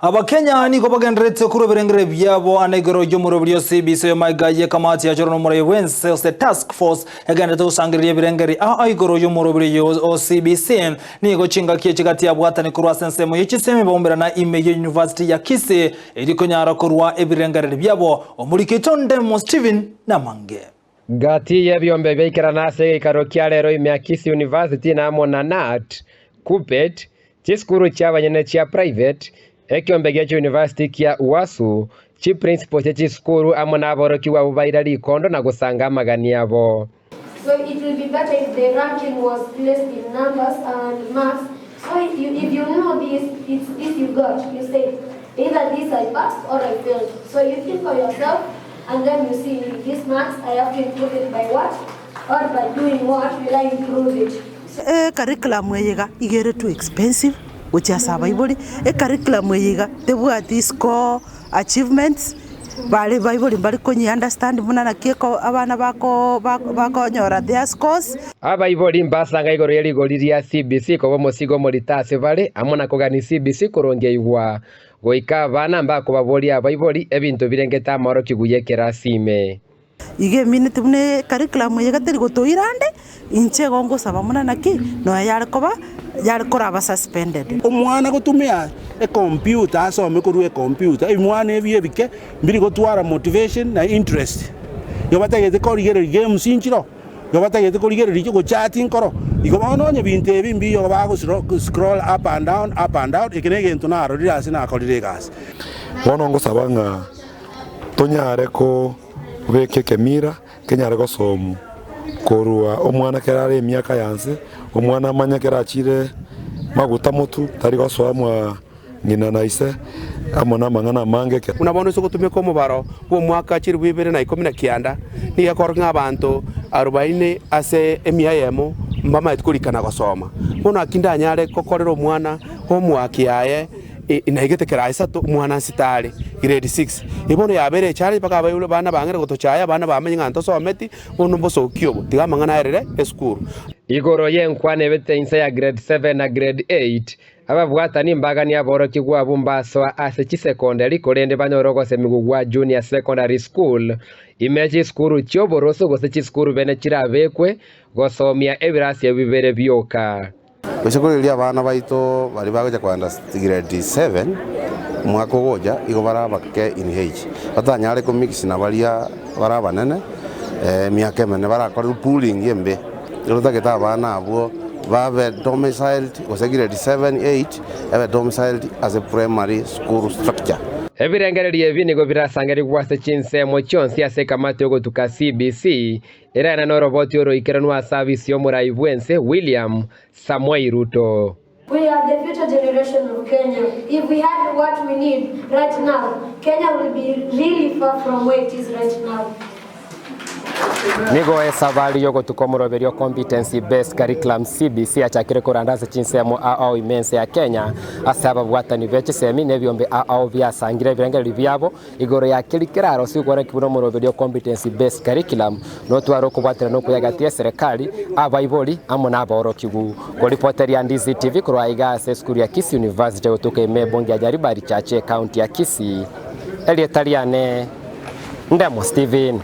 Abakenya nigo bagendererete korwa ebirengererio biabo ande igoro y'omoroberi o CBC oyo maiga y'ekamati yachorwa n'omorai bw'ense ase task force egendererete gosangereria ebirengererio ao igoro y'omoroberi oyo o CBC. Nigo chingaki echi gati abwatani korwa ase ensemo ye chisemi baumerana ime ye University ya Kisii erio konyara korwa ebirengererio biabo. Omoriki oito Ndemo Stephen namange. Gati y'ebiombe biaikerana ase egeikaro kia rero ime ya Kisii University na amo na KNUT, KUPPET, Chisukuru chi'abanyene chia private, ekiombe gia chiuniversity kia UASU, chiprinciple chie chisukuru amo naborokigwa abwo baira rikondo na gosanga amagani abo. So it will be better if the ranking was placed in numbers and marks so if you if you know this it's this you got you say either this I passed or I failed so you think for yourself and then you see this marks I have to improve it by what or by doing what will I improve it. Ecurriculum eye iga iga ere too expensive gochia ase abaibori, ecurriculum eye iga tebwati score, achievements, bare baibori mbari konyi understand buna naki eko abana bako bakonyora their scores. Abaibori mbasanga igoro ye rigori ria CBC koba omosigo omorito ase bare, amo na kogania CBC korongeigwa, goika abana mbakobaboria abaibori ebinto birengete amaorokigwa y'ekerasi ime. Iga emineti buna ecurriculum eye iga teri gotoira ande, inche igo ngosaba buna naki, nonya yare koba, yare koraba suspended. Omwana gotumia ecomputer asome korwa ecomputer, ebimwana ebi ebike mbiri gotwara motivation na interest. Igo batagete korigereria games nchiro, igo batagete korigereria gochati nkoro. Igo bono onye binto ebi mbiyo igo bago scroll up and down, up and down, eke na egento narorire ase nakorire egasi. Bono ngosaba ng'a tonyare kobeka ekemira kenyare gosomwa korwa omwana kero are emiaka ya nse, omwana amanye kero achire maguta motwe tari gosoa mwa ng'ina na ise amo na amang'ana amange ekero. Buna bono ase ogotumeka omobaro bw'omwaka chilifu ibere na ikomi na kianda, nigo ekorokia ng'a abanto arobaini ase emia eyemo mbamaeti korika na gosoma. Bono naki ndanyare gokorera omwana homework yaye Naigete kera isato omwana nsitare grade six, bono yabeire echallenge mpaka abaibori abana bang'ire gotochaya abana bamenye ng'a ntosometi, bono mbosoki obo, tiga amang'ana aerere esukuru. Igoro y'enkwana ebete inse ya grade seven na grade eight, ababwatani mbaganie aborokigwa abwo mbasoa ase chisekondari korende banyore ogosemigwa gwa junior secondary school ime chisukuru chi'oboroso gose chisukuru bene chirabekwe gosomia ebirasi ebi bibere bioka. Gose korigereria abana baito baria bagocha kogenda grade 7 omwaka ogocha, igo bare abake in age, batanyare ko mix na baria bare abanene emiaka emenene barakorerwe pooling embe. Ekero otagete abana abwo babe domiciled gose grade 7, 8 ebe domiciled ase primary school structure. Ebirengererio ebi nigo birasangerigwe ase chinsemo chionsi ase ekamati y'ogotuka CBC Eraena noroboti oroikeranu ase abisi y'omorai bw'ense William Samoei Ruto. We are the future generation of Kenya. If we had what we need right now, Kenya will be really far from where it is right now. Nigo esabari y'ogotuka omoroberio Competency Based Curriculum, CBC, yachakire koranda ase chinsemo ao ao ime ense ya Kenya ase ababwatani be chisemi na ebiombe ao ao biasangire ebirengererio biabo Igoro ya keria kerarosio kwarenge buna omoroberio o Competency Based Curriculum, notware okobwaterana okuya gati y'eserekari, abaibori, amo nabaorokigwa. Koripoteria DCTV korwa aiga ase esukuru ya Kisii University gotoka ime ebunge ya Nyaribari Chache ecounty ya Kisii, erieta riane Ndemo Stephen.